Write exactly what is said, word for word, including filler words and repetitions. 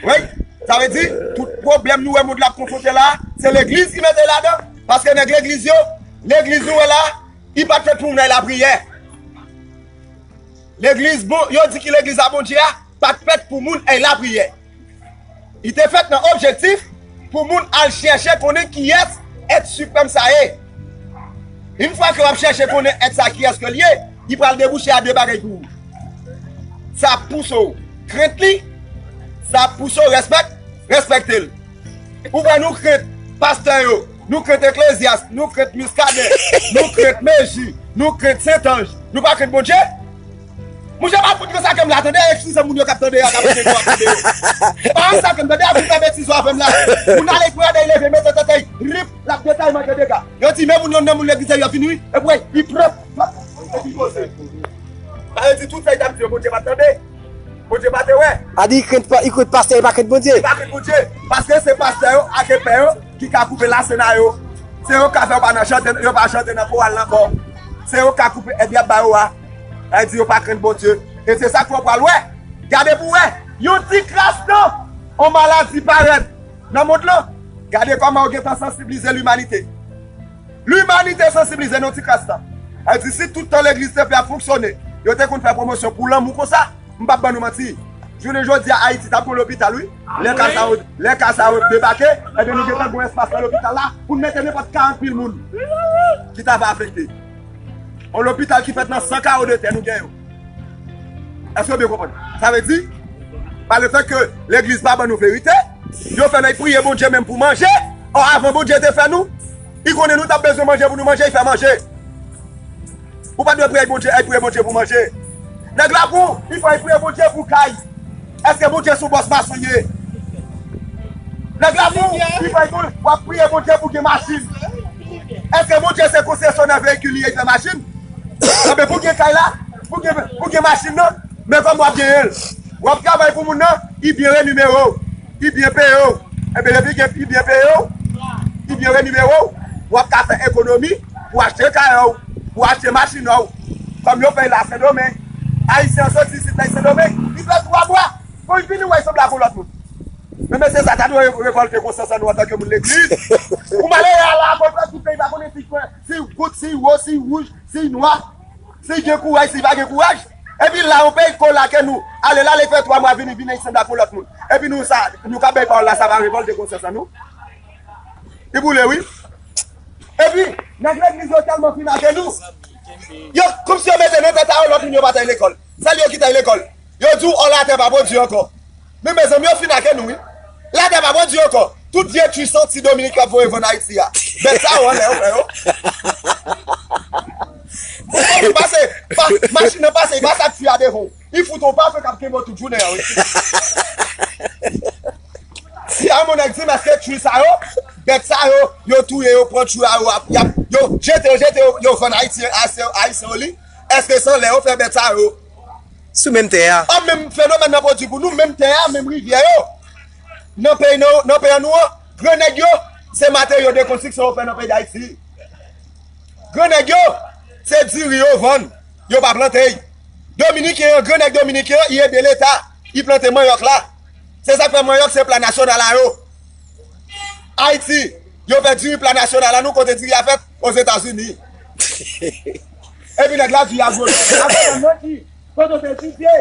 Wi, sa vle di, tout pwoblèm nou wè mond la ap konfwonte la, se legliz ki mete ladan. Paske nèg legliz yo, legliz nou wè la, li pa t fèt pou moun al lapriyè. Legliz bon, yo di ki legliz a Bondye a, pa t fèt pou moun al lapriyè. Li te fèt nan objektif pou moun al chèche konnen kiyès èt siprèm sa ye. Yon fwa ke w ap chèche konnen èt sa kiyès ke l ye, li pral debouche a de bagay pou ou. Sa ap pouse w krent li, sa ap pouse w respèk, respekte l. Ou wè nou krent pastè yo, nou krent eklezyas, nou krent Muscadin, nou krent Meji, nou krent Sentanj, nou pa krent Bondye? Monchè, pa fout nan sa ke m la, tande, eskize moun yo k ap tande a, k ap tande yo, ap tande yo. Pa nan sa ke m tande a, pou fè betiz yo avè m la. Moun ale pou gade, leve, mete tèt li, rip, l ap detay, manke dega. Yo di, men moun yo nan moun legliz yo vini, wi, epi, wi, li pran, epi poze. Sa vle di, tout sa li t ap di yo, Bondye pa t tande. Bondye pa te wè. A di, li krent pa-, li krent pastè, li pa krent Bondye. Li pa krent Bondye. Paske se pastè yo ak epè yo ki ka koupe lasenn a yo. Se yo k ka fè yo pa nan chante, yo pa chante nan koral la ankò. Se yo k ka koupe èd y ap ba yo a. Sa vle di yo pa krent Bondye. E se sa k fè w pral wè. Gade pou w wè. Yon ti kras tan, yon maladi parèt nan mond lan. Gade kòman yo gentan sansiblize limanite. Limanite sansiblize nan yon ti kras tan. Sa vle di si tout tan legliz te fè ap fonksyone, yo te konn fè pwomosyon pou lanmou konsa, m p ap ban nou manti. Jounen jodi a, Ayiti t ap gon lopital, wi. Lè ka sa yo, lè ka sa yo debake, ebyen, nou gentan gon espas nan lopital la pou n mete nenpòt karant mil moun ki ta va afekte. Yon lopital ki fèt nan san kawo de tè, nou gen yo. Èske w byen konprann? Sa vle di, pa le fèt ke legliz pa ban nou verite, yo fè nèg priye Bondye menm pou manje, ò, avan Bondye te fè nou, li konnen nou t ap bezwen manje pou nou manje, li fè manje. Ou pa dwe priye Bondye, al priye Bondye pou manje. Nèg la pou, li fè al priye Bondye pou kay. Èske Bondye se yon bòs mason ye? Nèg la pou, li fè al, w ap priye Bondye pou gen machin. Èske Bondye se konsesyonè veyikil li ye, li fè machin? Anben, pou gen kay la, pou gen, pou gen machin nan, men kòman w ap genyen l? W ap travay pou moun nan, li byen renimere w, li byen peye w. Enben, depi gen, li byen peye w, li byen renimere w, w ap ka fè ekonomi pou achte kay ou, pou achte machin ou. Kòm yo fè l la Sendomeng, Ayisyen an soti isit la Sendomeng, li fè twa mwa, pou l vini wè l sanble ak yon lòt moun. Men mesye sa ta dwe re-, revòlte konsyans an nou antanke moun legliz. Ou malere a la, akoz tout peyi pa konnen si, si gout, si wo, si wouj, si nwa, si gen kouraj, si pa gen kouraj. Epi la, yon peyi k ap lage nou, ale la, li fè twa mwa, vini, vini, sanble ak yon lòt moun. Epi nou, sa, nou ka bay pawòl la, sa va revòlte konsyans an nou. Li boule, wi. Epi, nèg legliz yo tèlman fin avè nou. Yo, kòmsi yo mete nan tèt a yo, lòt moun yo pa t al lekòl. Sèl yo ki t al lekòl. Yo di w, ò, latè pa pwodui ankò. Men mezanmi, yo fin avè nou, wi. Latè pa pwodui ankò. Tout vye twi santi Dominik yo ap voye vann Ayiti a. Bèt sa yo anlè yo, frè yo. Ou pase, pa, machin nan pase, li pase ak twi a devan w. Li fout yon pafe k ap kenbe w tout jounen an, wi. Si yon nèg di m, èske twi sa yo, bèt sa yo, yo touye yo, pran twi a yo, ap, y ap, yo jete yo, jete yo, yo vann Ayiti, Ayisyen, Ayisyen yo li, èske se anlè yo fè bèt sa yo? Sou menm tè a. An menm fenomèn nan pwodui pou nou, menm tè a, menm rivyè yo. Nan peyi nou, nan peyi nou an, gran nèg yo, se materyo de konstriksyon yo fè nan peyi Dayiti. Gran nèg yo, se diri yo vann, yo pa plante y. Dominiken an, gran nèg dominiken an, li ede Leta, li plante manyòk la. Se sa k fè manyòk se pla nasyonal a yo. Ayiti, yo fè diri pla nasyonal a nou, kote diri a fèt? Ozetazini. Epi nèg la di a gwo. Avan nan ki? Kote w te etidye?